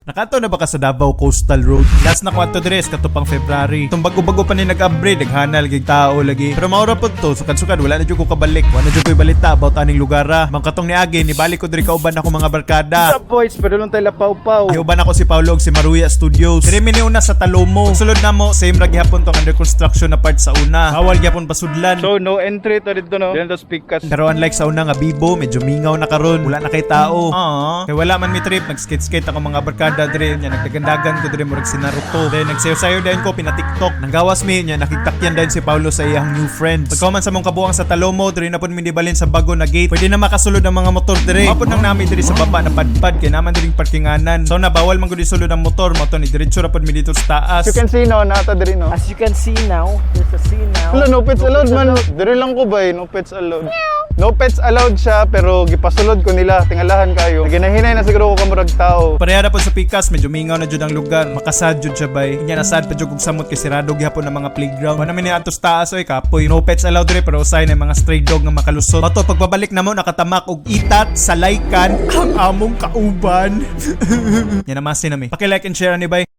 Nakaadto na ba ka sa Davao Coastal Road? Last na ko adto diri is kato pang February. Itong bago-bago pa ni nag-upgrade, naghanal gig tao lagi. Pero maura pod to, sukad-sukad wala na jud ko kabalik. Wala na jud ko'y balita about aning lugar ah. Mang katong niagi nibalik ko diri kauban ako mga barkada. What's up, boys? Pero lang tayo lapaw-paw. Giuban ako si Paulo ug si Maruya Studios. Diri mi una sa Talomo. Sulod na mo, same ra gihapon tong under construction na part sa una. Bawal gihapon pasudlan. So, no entry to dito, no? Dito speakers. Pero unlike sa una nga bibo, medyo mingaw na karon. Wala na kay tao. Aww. Kay wala man mi trip, nag-skate-skate ako mga barkada diri nya, nagdagandagan ko diri murag si Naruto. Then nagsayo-sayo dayon ko pina TikTok. Nanggawas mi nya, nakigtakyan dayon si Paulo sa iyang new friends. Pagkahuman sa mong kabuang sa Talomo, diri na pud mi nibalin sa bago na gate. Pwede na makasulod ang mga motor diri. Mao pud nang nami diri sa baba na padpad kay naman diring parkinganan. So na bawal man gud isulod ang motor, mao to ni diretso ra pud mi dito sa taas. You can see no, nata diri, no? As you can see now, there's a sea now. Wala, no pets allowed man. Diri lang ko ba eh, no pets allowed. No pets allowed siya, pero gipasulod ko nila, tingalahan kayo. Ginahinay na siguro ko kamurag tao. Pareha na po sa Pikas, medyo mingaw na jud ang lugar. Makasad jud siya bay. Inya na sad pa jud og samot kay sirado gihapon ang mga playground. Wala man ni ato sa taas oy, kapoy. No pets allowed diri pero usay na yung mga stray dog nga makalusot. Bato pagbabalik namo nakatamak og itat sa laykan ang among kauban. Yan na masin nami. Paki-like and share ani bay.